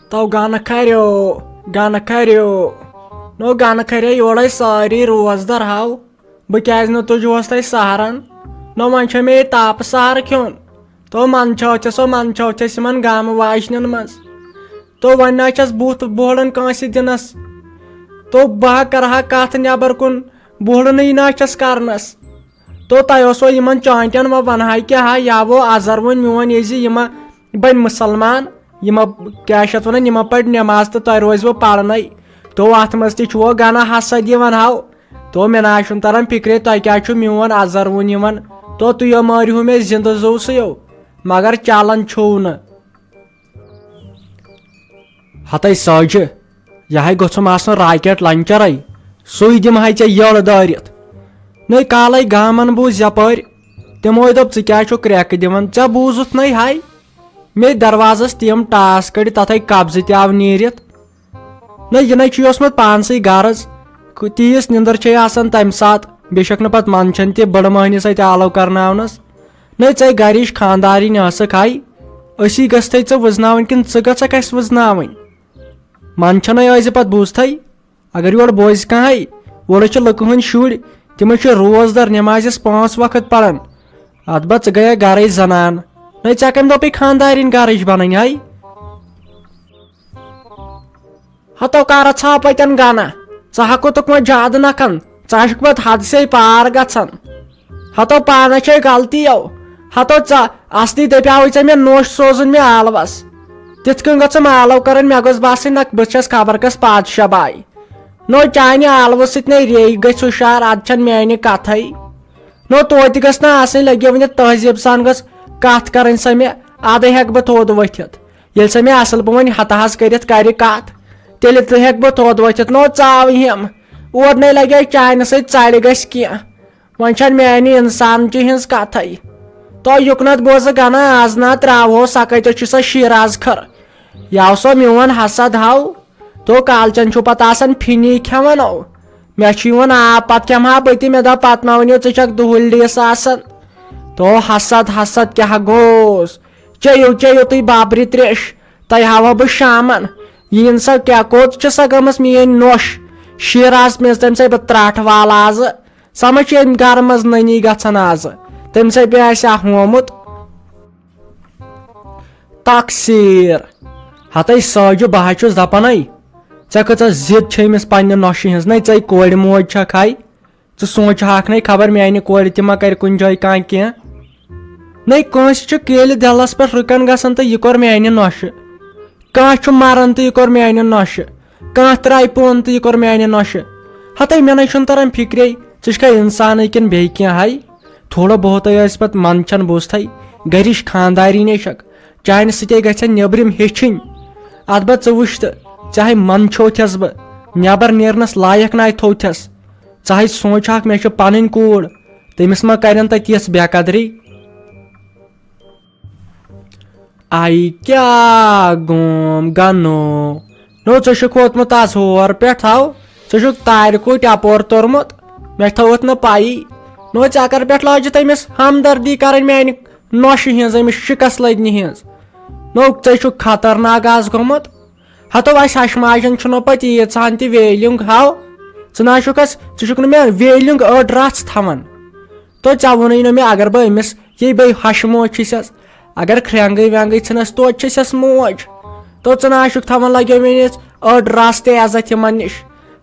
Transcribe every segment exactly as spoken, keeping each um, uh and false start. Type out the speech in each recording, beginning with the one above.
تو گنہٕ کھریو، گنہٕ کھریو۔ نو گنہٕ کھرے یورے سٲری روزدر ہاو۔ بہٕ کیازِ نہٕ تُجوس تۄہہِ سہارن؟ نو وۄنۍ چھےٚ مےٚ یہِ تاپہٕ سہارٕ کھیوٚن۔ تو منٛدچھو چھَس، او منٛدچھو چھَس یِمن گامہٕ واجنٮ۪ن منٛز۔ تو وۄنۍ نہ چھَس بُتھ بوہڑان کٲنٛسہِ دِنس۔ تو بہٕ ہا کرٕ ہا کتھ نٮ۪بر کُن، بوہڑنٕے نہ چھَس کرنس۔ تو تۄہہِ اوسو یِمن چانٹٮ۪ن وۄنۍ ونہٕ ہا کیٛاہ ہا، یا وہ ازر ووٚن میون یہِ زِ یِمہ بٔنۍ مُسلمان، یِمہ کیٛاہ چھِ اتھ ونان، یِمہ پرِ نٮ۪ماز تہٕ تۄہہِ روزوٕ پرنَے۔ تو اتھ منٛز تہِ چھُو گناہ حسد یِوان ہاو۔ تو مےٚ نہ حظ چھُنہٕ تران فکرے تۄہہِ کیٛاہ چھُو میون ازر ووٚن یِوان۔ تو تُہۍ مٲرِہو مےٚ زندٕ زُوسٕے یو، مگر چلان چھُو نہٕ۔ ہتے ساجہِ، یہِ ہے گوٚژھُم آسُن راکٹ لانچرے، سُے دِمہٕ ہاے ژےٚ یٔڑ دٲرِتھ۔ نٔے کالے گامن بوٗز یپٲرۍ، تِمو دوٚپ، "ژٕ کیٛاہ چھُکھ کرٛٮ۪کہٕ دِوان؟ ژےٚ بوٗزُتھ نٔے ہاے؟" مے دروازس تِم ٹاس کٔڑِتھ تتھے قبضہٕ تہِ آو نیٖرِتھ۔ نہ، یہِ نَے چھُے اوسمُت پانسٕے غرض۔ تیٖژ نِندٕر چھے آسان تَمہِ ساتہٕ، بے شک نہٕ پتہٕ منٛدچھان تہِ بٔڑٕ مۄہنِو سۭتۍ آلو کرناونس۔ نَے ژے گرِچ خاندارِنۍ ٲسٕکھ ہاے، أسی گژھتھے ژٕ وٕزناوٕنۍ کِنہٕ ژٕ گژھکھ اَسہِ وٕزناوٕنۍ؟ منٛدچھنَے ٲسۍ زِ پتہٕ بوٗزتھے، اگر یورٕ بوزِ کانٛہہ ہاے، اورٕ چھِ لُکہٕ ہٕنٛدۍ شُرۍ، تِمے چھِ روزدر نٮ۪مازٮ۪س پانٛژھ وقت پران۔ اتھ با ژٕ گٔیے گرٕچ زنان، نَے ژےٚ کٔمۍ دوٚپُے خاندارِنۍ گرٕچ بنٕنۍ ہاے؟ ہتو کر ژھاو پتٮ۪ن گنہ، ژٕ ہا کوٚتُکھ وۄنۍ زیادٕ نکھن، ژٕ ہا چھُکھ پتہٕ حد سے پار گژھان۔ ہتو پانس چھے غلطی یو، ہتو ژ-، اصلی دپیاوٕے ژےٚ مےٚ نوٚش سوزُن مےٚ آلوس۔ تِتھ کٔنۍ گٔژھٕم آلو کرٕنۍ، مےٚ گوٚژھ باسٕنۍ نہ بہٕ چھس خبر کس پادشاہ باے۔ نو چانہِ آلوٕ سۭتۍ نے ریٚیہِ گژھِ ہُشار، ادٕ چھنہٕ میانہِ کتھے۔ نو توتہِ گٔژھ نہ آسٕنۍ لگے ؤنِتھ تہذیب سان گٔژھ کتھ کرٕنۍ سۄ مےٚ، ادٕ ہیٚکہٕ بہٕ تھوٚد ؤتھِتھ۔ ییٚلہِ سۄ مےٚ اصل پٲٹھۍ ہتہٕ حظ کٔرِتھ کرِ کتھ، تیٚلہِ تہِ ہیٚکہٕ بہٕ تھوٚد ؤتھِتھ۔ نو ژاو یِم، اور نے لگے چانہِ سۭتۍ ژرِ گژھِ کینٛہہ۔ وۄنۍ چھنہٕ میانہِ انسان چہِ ہٕنٛز کتھے۔ تو یُکنتھ بوزٕ گنا آز نا تراوہو سۄ کتہِ چھِ سۄ شیراز کھٔر۔ یاو سۄ میون حسد ہاو۔ تو کالچن چھُ پتہٕ آسان فِنی کھٮ۪وان او۔ مےٚ چھُ یِوان آب، پتہٕ کھٮ۪مہٕ ہا بہٕ تہِ، مےٚ دوٚپ پتہٕ ما ؤنِو ژٕ چھکھ دُہُلۍ ڈیس آسان۔ تو حسد حسد کیٛاہ گوٚوس؟ چیٚیِو چیٚیِو تُہۍ بابرِ تریش، تۄہہِ ہاوہو بہٕ شامن۔ یہِ یِن سا کیٛاہ کوٚت چھِ سۄ گٔمٕژ میٲنۍ نوٚش؟ شیراز پیٚنٛژ تٔمۍ سٕے بہٕ ترٛٹھ والہٕ آزٕ۔ سۄ ما چھِ أمۍ گرٕ منٛز نٔنی گژھان آزٕ؟ تٔمۍ سٕے بیٚیہِ آسہِ ہا ہومُت۔ تقصیر۔ ہتے ساجہِ، بہٕ ہا چھُس دپنے، ژےٚ کۭژاہ ضد چھے أمِس پننہِ نۄشہِ ہٕنٛز۔ نے ژے کورِ موج چھکھ ہاے، ژٕ سونٛچ ہاکھ نے خبر میانہِ کورِ تہِ ما کرِ کُنہِ جایہِ کانٛہہ کینٛہہ۔ نے کٲنٛسہِ چھُ کیلہِ دِلس پٮ۪ٹھ رُکان گژھان تہٕ یہِ کوٚر میانہِ نۄشہِ۔ کانٛہہ چھُ مران تہٕ یہِ کوٚر میانہِ نۄشہِ۔ کانٛہہ ترٛایہِ پوٚن تہٕ یہِ کوٚر میانہِ نۄشہِ۔ ہتے مےٚ نے چھُنہٕ تران فِکرے، ژٕ چھکھا انسانٕے کِنہٕ بیٚیہِ کینٛہہ ہاے؟ تھوڑا بہت ٲسۍ پتہٕ منٛدچھان بوزتھے، گرِچ خانداری نے چھکھ، چانہِ سۭتے گژھن نیبرِم ہیٚچھِنۍ۔ اتھ با ژٕ وٕچھ تہٕ، چاہے منٛدچھوتھس بہٕ، نیبر نیرنس لایق ناے تھوتھس۔ ژٕ ہے سونٛچ ہاکھ، مےٚ چھِ پنٕنۍ کوٗر، تٔمِس ما کرن تتہِ یژھ بے قدری؟ آیی کیٛاہ گوم گنو؟ نو، ژٕ چھُکھ ووتمُت از ہور پٮ۪ٹھ، ہاو، ژٕ چھُکھ تارِ کُٹھ اپور توٚرمُت، مےٚ تھٲوٕتھ نہٕ پَیی۔ نو، ژےٚ کر پٮ۪ٹھ لاجہِ تٔمِس ہمدردی کرٕنۍ میانہِ نۄشہِ ہٕنٛز، أمِس شِکس لٔدنہِ ہٕنٛز؟ نو، ژٕ چھُکھ خطرناک از گوٚمُت۔ ہتو، اسہِ ہشہِ ماجن چھُنہٕ پتہٕ ییٖژہن تہِ ویلیوٗنگ، ہاو، ژٕ نہ چھُکھ اس، ژٕ چھُکھ نہٕ مےٚ ویلیوٗنگ أڑ رژھ تھاوان۔ تو ژےٚ ووٚنُے نہٕ مےٚ، اگر بہٕ أمِس یہِ بیٚیہِ ہشہِ موج چھِسس، اگر کھرٛٮ۪نٛگٕے وٮ۪نٛگٕے ژھٕنس، توتہِ چھِسس موج۔ تو ژٕ نہ آسُکھ تھاوان لگیو میٲنِس أڑ رژھ تہِ عزت یِمن نِش۔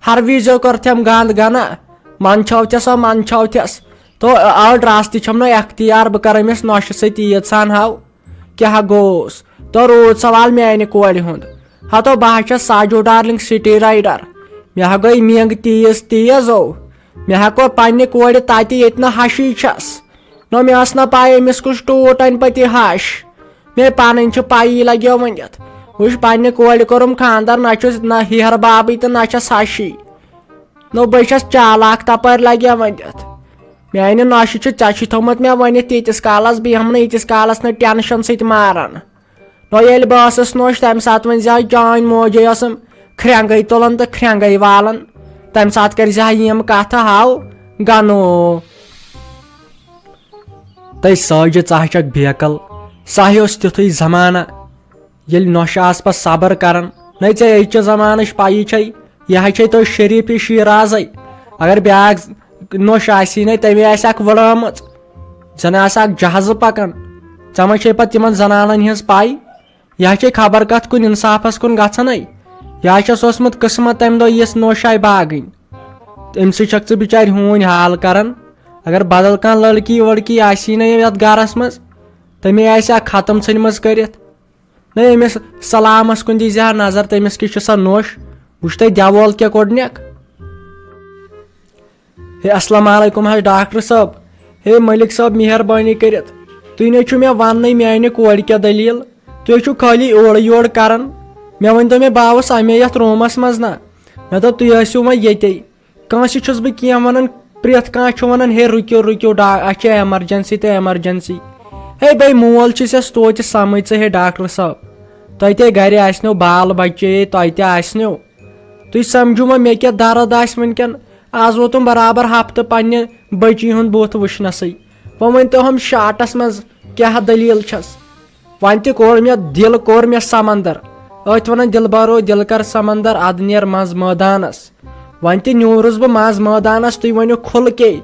ہر وِزیو کٔرتھٮ۪م گنٛد گنہ، منٛدچھاوتھس ہا منٛدچھاوتھس۔ تو أڑ رژھ تہِ چھَم نہٕ اختیار، بہٕ کرٕ أمِس نۄشہِ سۭتۍ ییٖژ ہن ہاو۔ کیٛاہ گوٚوس؟ تو روٗد سوال میانہِ کورِ ہُنٛد۔ ہتو بہٕ ہا چھَس ساجو ڈارلنگ سٹی رایڈر۔ مےٚ ہا گٔے مینٛگ تیز تیز او۔ مےٚ ہا کوٚر پننہِ کورِ تتہِ ییٚتہِ نہٕ ہشی چھس۔ نہ مےٚ ٲس نہ پاے أمِس کُس ٹوٗٹ انہِ پتہٕ یہِ ہش۔ مےٚ پنٕنۍ چھِ پایی لگیو ؤنِتھ۔ وٕچھ پننہِ کورِ کوٚرُم خاندر، نہ چھُس نہ ہیہر بابٕے تہٕ نہ چھس ہشی۔ نو بہٕ چھس چالاک تپٲرۍ لگیو ؤنِتھ۔ میانہِ نۄشہِ چھُ، ژےٚ چھُے تھوٚمُت مےٚ ؤنِتھ تیٖتِس کالس بیٚہمہٕ نہٕ ییٖتِس کالس نہٕ ٹینشن سۭتۍ ماران۔ نو ییٚلہِ بہٕ ٲسٕس نوٚش، تَمہِ ساتہٕ ؤنۍ زِ ہا چٲنۍ موجے ٲسٕم کھرٛٮ۪نٛگَے تُلان تہٕ کھرٛٮ۪نٛگَے والان۔ تَمہِ ساتہٕ کٔرۍ زِ ہا یِم کَتھٕ ہاو گَنو۔ تَے ساجہِ ژاہ چھَکھ بیکل، ساہہِ اوس تیُتھُے زمانہ۔ ییٚلہِ نۄشہِ آسہٕ پتہٕ صبر کران۔ نَے ژےٚ أزچہِ زمانٕچ پَیی چھے، یہِ ہا چھے تۄہہِ شریٖفی شیٖرازے۔ اگر بیٛاکھ نۄش آسی نے، تٔمۍ آسہِ اکھ وٕڑٲمٕژ، زَن آسہِ اکھ جہازٕ پکان۔ ژےٚ ما چھے پتہٕ تِمن زنانن ہٕنٛز پَے؟ یہِ ہا چھے خبر کتھ کُن انصافس کُن گژھان ہے۔ یہِ ہا چھس اوسمُت قٕسمت تمہِ دۄہ یِژھ نۄش آیہِ باگٕنۍ۔ تٔمۍ سۭتۍ چھکھ ژٕ بِچارِ ہوٗنۍ حال کران۔ اگر بدل کانٛہہ لڑکی وڑکی آسی نہ یتھ گرس منٛز، تٔمۍ آسہِ اکھ ختم ژھٕنمٕژ کٔرِتھ۔ نہ، أمِس سلامس کُن دی زِ ہا نظر، تٔمِس کِژھ چھِ سۄ نوٚش۔ وٕچھ تۄہہِ دیوال کیٛاہ کوٚڑنکھ۔ ہے، السلام علیکم حظ ڈاکٹر صٲب۔ ہے ملک صٲب، مہربٲنی کٔرِتھ، تُہۍ نے چھِو مےٚ وننٕے میانہِ کورِ کیٛاہ دٔلیٖل؟ تُہۍ چھِو خٲلی اورٕ یورٕ کران۔ مےٚ ؤنۍ تو، مےٚ باوس امے یتھ روٗمس منٛز نا۔ مےٚ دوٚپ، تُہۍ ٲسِو وۄنۍ ییٚتے۔ کٲنٛسہِ چھُس بہٕ کینٛہہ ونان، پرٛٮ۪تھ کانٛہہ چھُ ونان، ہے رُکِو، رُکِو، ڈا-، اَسہِ چھِ ایمرجنسی تہٕ ایمرجنسی۔ ہے بے مول چھُس یس توتہِ سمجھ ژٕ، ہے ڈاکٹر صٲب۔ تۄہہِ تہِ گرِ آسنو بال بچے، تۄہہِ تہِ آسنو۔ تُہۍ سمجھِو وۄنۍ مےٚ کیٛاہ درد آسہِ وٕنکٮ۪ن۔ آز ووتُم برابر ہفتہٕ پننہِ بچی ہُنٛد بُتھ وٕچھنَسٕے۔ وۄنۍ ؤنۍ تو ہم شاٹس منٛز کیٛاہ دٔلیٖل چھس؟ وۄنۍ تہِ کوٚر مےٚ دِل، کوٚر مےٚ سمندر۔ أتھۍ ونان دِلبرو دِل کر سمندر، ادٕ نیر منٛز مٲدانس۔ وۄنۍ تہِ نیوٗرُس بہٕ منٛز مٲدانس، تُہۍ ؤنِو کھُل کے،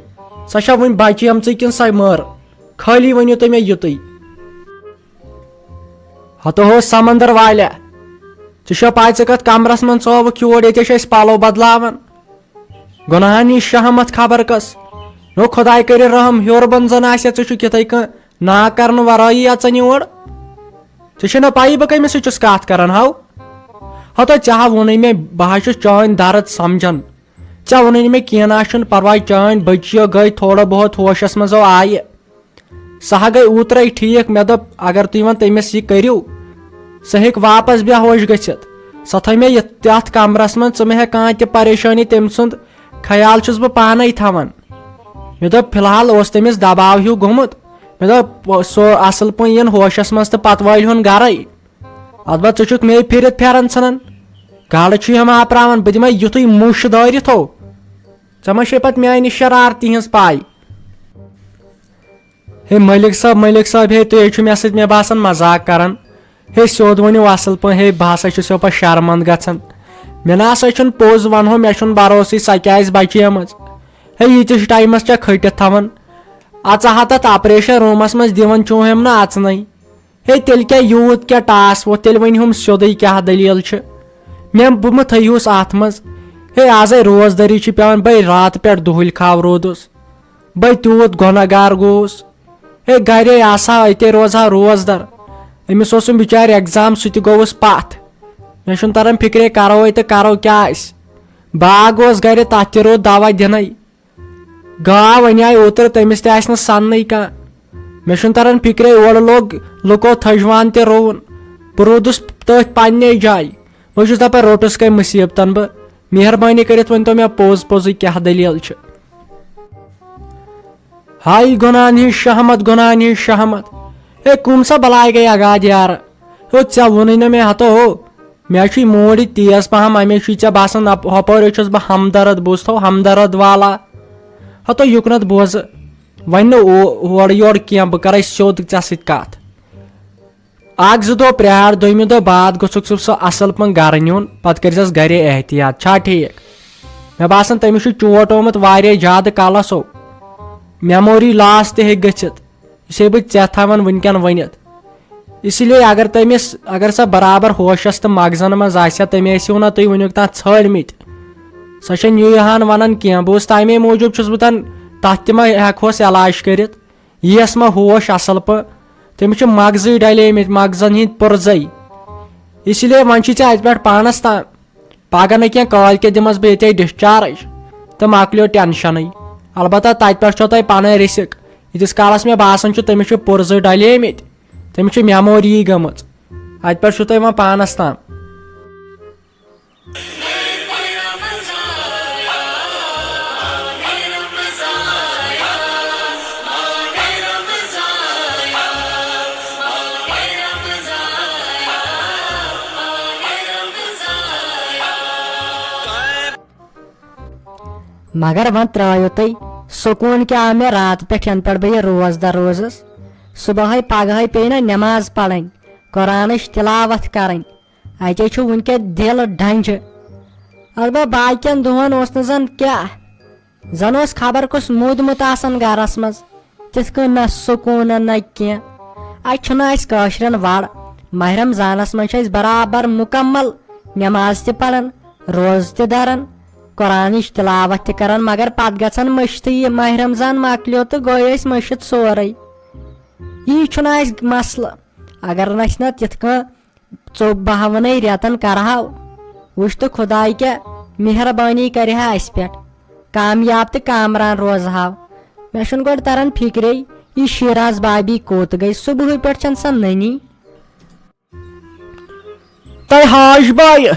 سۄ چھا وٕنہِ بچیمژٕے کِنہٕ سۄ مٔر؟ خٲلی ؤنِو تُہۍ مےٚ یُتُے۔ ہتہٕ ہو سمندر والیا، ژےٚ چھےٚ پاے ژٕ کتھ کمرس منٛز ژووُکھ یور؟ ییٚتہِ چھِ أسۍ پلو بدلاوان۔ گۄناہن ہٕنٛز شہمت خبر کس۔ نو خداے کٔرِن رحم، ہیوٚر بۄن زن آسہِ ژٕ چھُکھ یِتھے کٔنۍ ناو کرنہٕ ورٲیی اژان یور۔ ژےٚ چھےٚ نہ پَیی بہٕ کٔمِس سۭتۍ چھُس کتھ کران ہاو؟ ہتو ژےٚ ہا ووٚنُے مےٚ، بہٕ ہا چھُس چٲنۍ درد سمجھان۔ ژےٚ ووٚنُے نہٕ مےٚ کینٛہہ، نہ چھُنہٕ پرواے، چٲنۍ بٔچی گٔے تھوڑا بہت ہوشس منٛز، او آیہِ۔ سۄ ہا گٔے اوترے ٹھیٖک۔ مےٚ دوٚپ، اگر تُہۍ وۄنۍ تٔمِس یہِ کٔرِو، سۄ ہیٚکہِ واپس بے ہوش گٔژھِتھ۔ سۄ تھٲے مےٚ یتھ، تتھ کمرس منٛز، ژٕ مہ ہےٚ کانٛہہ تہِ پریشٲنی، تٔمۍ سُنٛد خیال چھُس بہٕ پانے تھاوان۔ مےٚ دوٚپ، فی الحال اوس تٔمِس دباو ہیوٗ گوٚمُت۔ مےٚ دوٚپ، سُہ اصل پٲٹھۍ یِن ہوشس منٛز تہٕ پتہٕ وٲلۍ ہُن گرے۔ البتہ ژٕ چھُکھ مے پھِرِتھ پھیران ژھٕنان۔ گاڈٕ چھُے ہم آپراوان، بہٕ دِمے یُتھُے مُش دٲرِتھ ہو۔ ژےٚ ما چھے پتہٕ میانہِ شرارتہِ ہٕنٛز پاے؟ ہے ملک صٲب، ملک صٲب، ہے تُہۍ ہے چھِو مےٚ سۭتۍ مےٚ باسان مذاق کران۔ ہے سیوٚد ؤنِو اصل پٲٹھۍ، ہے بہٕ ہسا چھُس یَپٲرۍ شرمند گژھان۔ مےٚ نہ سا چھُنہٕ پوٚز ونہو، مےٚ چھُنہٕ بھروسٕے سۄ کیازِ بچیمٕژ۔ ہے ییٖتِس ٹایمس ژےٚ کھٔٹِتھ تھاوان، اژٕ ہا تتھ آپریشن روٗمس منٛز دِوان چھُہم نہٕ اژنٕے۔ ہے تیٚلہِ کیٛاہ یوٗت کیٛاہ ٹاس ووت؟ تیٚلہِ ؤنۍ ہُم سیوٚدُے کیٛاہ دٔلیٖل چھِ۔ مےٚ بہٕ مہٕ تھٲیہوس اتھ منٛز۔ ہے آزے روزدٔری چھِ پٮ۪وان، بے راتہٕ پٮ۪ٹھ دُہٕلۍ کھاو روٗدُس۔ بے تیوٗت گۄناہ گار گوٚوُس۔ ہے گرے آسہٕ ہا، أتے روزٕ ہا روزدر۔ أمِس اوسُم بِچارِ ایگزام، سُہ تہِ گوٚوُس پتھ۔ مےٚ چھُنہٕ تران فِکرے کرو ہے تہٕ کرو کیٛاہ أسۍ۔ باغ اوس گرِ، تتھ تہِ روٗد دوا دِنَے۔ گاو اَنے اوترٕ، تٔمِس تہِ آسہِ نہٕ سَننٕے کانٛہہ۔ مےٚ چھُنہٕ تران فِکرے، اورٕ لوٚگ لُکو تھٔجوان تہِ رُوُن۔ بہٕ روٗدُس تٔتھۍ پننہِ جایہِ۔ بہٕ چھُس دَپان، روٚٹُس کَمہِ مُصیٖبتن بہٕ؟ مہربٲنی کٔرِتھ ؤنۍتو مےٚ پوٚز پوٚزُے کیٛاہ دٔلیٖل چھِ۔ ہاے گۄناہن ہٕنٛز شہمت، گۄناہن ہٕنٛز شہمت۔ ہے، کٕم سا بلاے گٔے اگاد یارٕ؟ ہیو، ژےٚ ووٚنُے نہ مےٚ ہتو ہو۔ مےٚ چھُے موٗڈ یہِ تیز پہم، امے چھُے ژےٚ باسان، اپ-، ہۄپٲرۍ چھُس بہٕ ہمدرد، بوٗزتھو، ہمدرد والا۔ ہتو یُکنتھ بوزٕ۔ وۄنۍ نہٕ او-، اورٕ یورٕ کینٛہہ، بہٕ کرے سیوٚد ژےٚ سۭتۍ کتھ۔ اکھ زٕ دۄہ پرٛار، دوٚیمہِ دۄہ بعد گوٚژھُکھ ژٕ سُہ اصل پٲٹھۍ گرٕ نیُن، پتہٕ کٔرزٮ۪س گرے احتیاط، چھا ٹھیٖک؟ مےٚ باسان، تٔمِس چھُ چوٹ آمُت واریاہ زیادٕ کلس، او، میموری لاس تہِ ہیٚکہِ گٔژھِتھ۔ یہِ چھُسے بہٕ ژےٚ تھاوان وٕنکٮ۪ن ؤنِتھ۔ اسی لیے اگر تٔمِس، اگر سۄ برابر ہوشس تہٕ مغزن منٛز آسہِ ہا، تٔمۍ ٲسِو نہ تُہۍ وٕنیُک تام ژھٲنٛڈمٕتۍ۔ سۄ چھےٚ نہٕ یہِ ہن ونان کینٛہہ۔ بہٕ اوسُس تمے موٗجوٗب چھُس بہٕ تن، تتھ تہِ ما ہٮ۪کہوس علاج کٔرِتھ۔ یِیَس ما ہوش اصل پٲٹھۍ؟ تٔمِس چھِ مغزٕے ڈلیمٕتۍ، مغزن ہٕنٛدۍ پُرزے۔ اسی لیے وۄنۍ چھُے ژےٚ اتہِ پٮ۪ٹھ پانس تام۔ پگاہ نہٕ کینٛہہ، کٲلۍ کٮ۪تھ دِمس بہٕ ییٚتے discharge تہٕ مۄکلیو ٹینشنٕے۔ البتہ تتہِ پٮ۪ٹھ چھو تۄہہِ پنٕنۍ risk۔ ییٖتِس کالس مےٚ باسان چھُ تٔمِس چھِ پُرزٕ ڈلیمٕتۍ، تٔمِس چھِ memory یی گٔمٕژ، اتہِ پٮ۪ٹھ چھُو تۄہہِ وۄنۍ پانس تام۔ مگر وۄنۍ ترٛٲیِو تُہۍ سکوٗن کیٛاہ آو مےٚ راتہٕ پٮ۪ٹھ، ینہٕ پٮ۪ٹھ بہٕ یہِ روزدر روٗزٕس۔ صُبحٲے پگہٲے پیٚیہِ نہ نٮ۪ماز پرٕنۍ، قرآنٕچ تلاوت کرٕنۍ۔ اتے چھُ وٕنکیٚن دِل ڈنجہِ۔ البتہ باقین دۄہن اوس نہٕ زن کیٛاہ، زن اوس خبر کُس موٗدمُت آسان گرس منٛز۔ تِتھ کٔنۍ نہ سکوٗن نہ کینٛہہ۔ اتہِ چھُنہٕ اسہِ کٲشرٮ۪ن وڑ۔ ماہ رمضانس منٛز چھِ أسۍ برابر مکمل نماز تہِ پران، روزٕ تہِ دران، قرآنٕچ تلاوت تہِ کران، مگر پتہٕ گژھان مٔشتٕے۔ یہِ ماہ رمضان مۄکلیو تہٕ گوٚو أسۍ مٔشِتھ سورُے۔ یی چھُنہٕ اسہِ مسلہٕ۔ اگر نہٕ اسہِ نہ تِتھ کٔنۍ ژوٚپ بہاونے رٮ۪تن کرہاو، وٕچھ تہٕ خداے کیٛاہ مہربٲنی کرِ ہا اسہِ پٮ۪ٹھ، کامیاب تہٕ کامران روزہاو۔ مےٚ چھُنہٕ گۄڈٕ تران فکرے، یہِ شیراز بابی کوٚت گٔے؟ صبحٕے پٮ۪ٹھ چھَنہٕ سۄ نٔنی۔ تۄہہِ حاج بایہِ،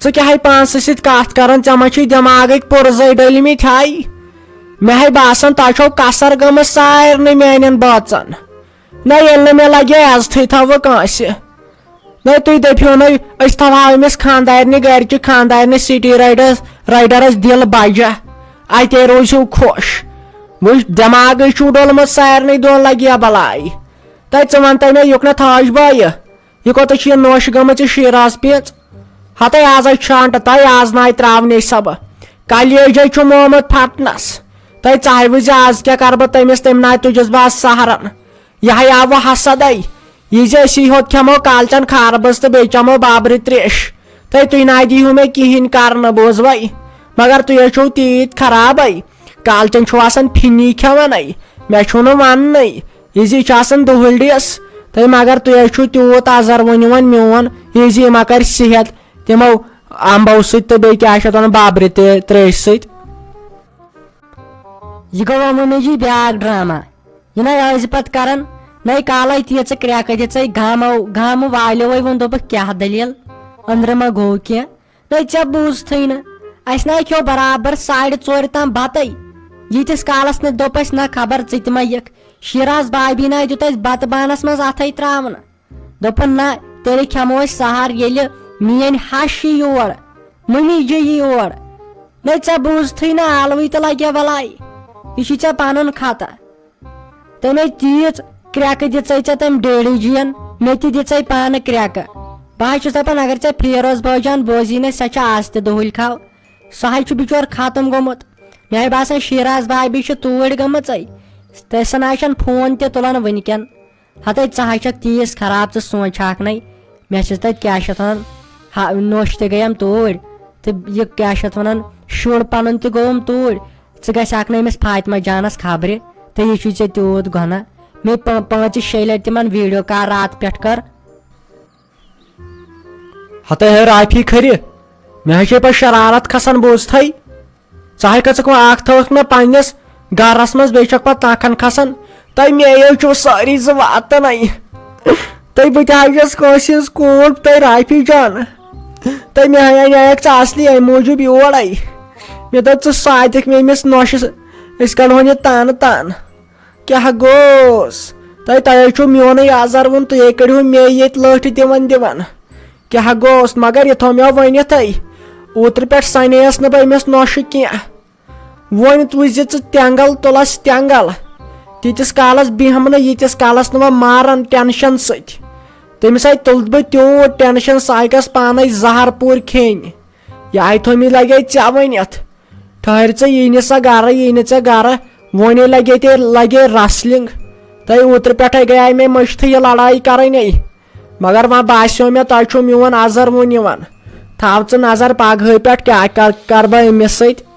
ژٕ کیٛاہ ہے پانسٕے سۭتۍ کتھ کران؟ ژےٚ ما چھُے دٮ۪ماغٕکۍ پُرزے ڈٔلمٕتۍ ہاے؟ مےٚ ہے باسان، تۄہہِ چھو کسر گٔمٕژ سارنٕے میانٮ۪ن بٲژن۔ نہ، ییٚلہِ نہٕ مےٚ لگہِ عزتھٕے تھاوٕ کٲنٛسہِ۔ نہ، تُہۍ دٔپِو نہٕ، أسۍ تھاوہاو أمِس خانٛدارنہِ، گرِچہِ خانٛدارنہِ، سٹی رایڈرس، رایڈرس دِل بجہ۔ اتے روٗزِو خۄش۔ وٕچھ، دٮ۪ماغٕے چھُو ڈوٚلمُت سارنٕے دۄن، لگہِ یا بلاے۔ تہٕ ژٕ وَن تہٕ مےٚ، یُکنتھ حاج بایہِ، یہِ کوٚت چھِ یہِ نوشہِ گٔمٕژ، یہِ شیٖراز پیٖنٛژ؟ ہتے آز ہے چھانٹہٕ تۄہہِ، آز ناے ترٛاونَے سۄ بہٕ۔ کلیجے چھُ مومُت پھٹنس۔ تہٕ ژاے وٕچھ زِ آز کیٛاہ کَرٕ بہٕ تٔمِس، تٔمۍ ناے تُجس بہٕ آز سہرن۔ یہِ ہے آو وۄنۍ حسدے۔ یہِ زِ أسی ہوت کھٮ۪مو کالچن خربٕز تہٕ بیٚیہِ چٮ۪مو بابرِ تریش۔ تہٕ تُہۍ ناے دیٖہِو مےٚ کِہیٖنۍ کرنہٕ، بوزوَے؟ مگر تُہۍ ہے چھِو تیٖتۍ خرابے۔ کالچن چھُو آسان پھِنی کھٮ۪وانَے۔ مےٚ چھُو نہٕ وَننَے۔ یہِ زِ یہِ چھُ آسان دُہٕلڈِس۔ تہٕ مگر تُہۍ ہے چھِو تیوٗت اَزر وۄنۍ یِوان میون، یہِ زِ یہِ ما کَرِ صحت تِمو اَمبو سۭتۍ تہٕ بیٚیہِ کیٛاہ چھِ اَتھ وَنان، بابرِ تہِ تریشہِ سۭتۍ۔ یہِ گوٚو وۄنۍ مےٚ یہِ بیٛاکھ ڈرامہ۔ یہِ نَے ٲسۍ پَتہٕ کَران، نَے کالَے تیٖژٕ کرٛٮ۪کہٕ دِژَے گامو، گامہٕ والیووَے ووٚن، دوٚپُکھ، "کیٛاہ دٔلیٖل؟ أنٛدرٕ ما گوٚو کینٛہہ؟" نَے ژےٚ بوٗزتھٕے نہٕ۔ اَسہِ نَے کھیوٚو برابر ساڑِ ژورِ تام بَتَے۔ ییٖتِس کالَس نہٕ دوٚپ اَسہِ، نہ خبر ژٕ تہِ ما یِکھ۔ شیراز بابی نَے دیُت اَسہِ بَتہٕ بانَس منٛز اَتھَے ترٛاونہٕ۔ دوٚپُن، "نہ، تیٚلہِ کھٮ۪مو أسۍ سحر، ییٚلہِ میٛٲنۍ ہَش یی یور، مٔمی جی یی یور۔" نَے ژےٚ بوٗزتھٕے نہٕ، آلوٕے تہٕ لَگہِ بَلاے۔ یہِ چھُے ژےٚ پَنُن خطا۔ تٔمۍ تیٖژ کرٛٮ۪کہٕ دِژَے ژےٚ تٔمۍ ڈیڈی جِیَن، مےٚ تہِ دِژَے پانہٕ کرٛٮ۪کہٕ۔ بہٕ حظ چھُس دَپان، اگر ژےٚ فیروز بٲجان بوزی نہٕ، سۄ چھےٚ آز تہِ دُہٕلۍ کھاو۔ سُہ حظ چھُ بِچور ختم گوٚمُت۔ مےٚ حظ باسان، شیراز بابی چھِ توٗرۍ گٔمٕژَے۔ تہٕ سۄ نہ حظ چھَنہٕ فون تہِ تُلان وٕنۍکٮ۪ن۔ ہتے ژٕ حظ چھکھ تیٖژ خراب، ژٕ سونٛچہٕ ہاکھ نَے۔ مےٚ چھِ تَتہِ کیٛاہ چھِ اَتھ وَنان، ہا، نوٚش تہِ گٔیم توٗرۍ۔ تہٕ یہِ کیٛاہ چھِ اَتھ وَنان، شُر پَنُن تہِ گوٚوُم توٗرۍ۔ ژٕ گژھِ ہاکھ نہٕ أمِس فاطمہ جانَس خبرِ۔ تہٕ یہِ چھُے ژےٚ تیوٗت گۄناہ۔ مےٚ پا-، پانٛژِ شیٚیہِ لَٹہِ تِمَن ویٖڈیو کال راتہٕ پٮ۪ٹھ کٔر۔ ہتے ہے رافی کھرِ، مےٚ حظ چھے پَتہٕ شرارت کھسان، بوٗزتھٕے؟ ژٕ ہاے کھژکھ وۄنۍ اکھ تھٲوکھ مےٚ پننِس گرس منٛز، بیٚیہِ چھکھ پتہٕ تنخن کھسان۔ تۄہہِ مےٚ چھُو سٲری زٕ واتان۔ تۄہہِ بہٕ تہِ حظ چھَس کٲنٛسہِ ہٕنٛز کوٗر، تۄہہِ رافی جان۔ تۄہہِ مےٚ ہاے نیکھ ژٕ اصلی امہِ موٗجوٗب یور۔ مےٚ دوٚپ، ژٕ ساتکھ مےٚ أمِس نۄشہِ، أسۍ کڑہون یہِ تانہٕ تانہٕ۔ کیٛاہ گوٚوس؟ تۄہہِ، تۄہہِ چھُو میونُے آزار ووٚن، تُہۍ کٔڑِو مےٚ ییٚتہِ لٔٹھۍ دِوان دِوان۔ کیٛاہ گوٚوس؟ مگر یہِ تھوٚو مےٚ ؤنِتھٕے۔ اوترٕ پٮ۪ٹھ سَنییَس نہٕ بہٕ أمِس نۄشہِ کینٛہہ۔ وۄنۍ وٕچھ زِ ژٕ تٮ۪نٛگل تُلَس تٮ۪نٛگل۔ تیٖتِس کالَس بیٚہمہٕ نہٕ، ییٖتِس کالَس نہٕ وۄنۍ مارَن ٹٮ۪نشَن سۭتۍ۔ تٔمِس آے تُل بہٕ تیوٗت ٹٮ۪نشَن، سُہ آے گژھِ پانَے زہر پوٗرۍ کھیٚنۍ۔ یہِ آے تھوٚو مےٚ لگے ژےٚ ؤنِتھ۔ ٹھٔہر ژٕ، یی نہٕ سۄ گرٕ، یی نہٕ ژےٚ گرٕ۔ وۄنۍ لگے تے، لگے wrestling۔ تۄہہِ اوترٕ پٮ۪ٹھے گٔیے مےٚ مٔشتھٕے یہِ لڑایہِ کرٕنۍ۔ مگر وۄنۍ باسیو مےٚ، تۄہہِ چھُو میون آزر وُن یِوان۔ تھاو ژٕ نظر پگہٲے پٮ۪ٹھ کیٛاہ کر، کرٕ بہٕ أمِس سۭتۍ۔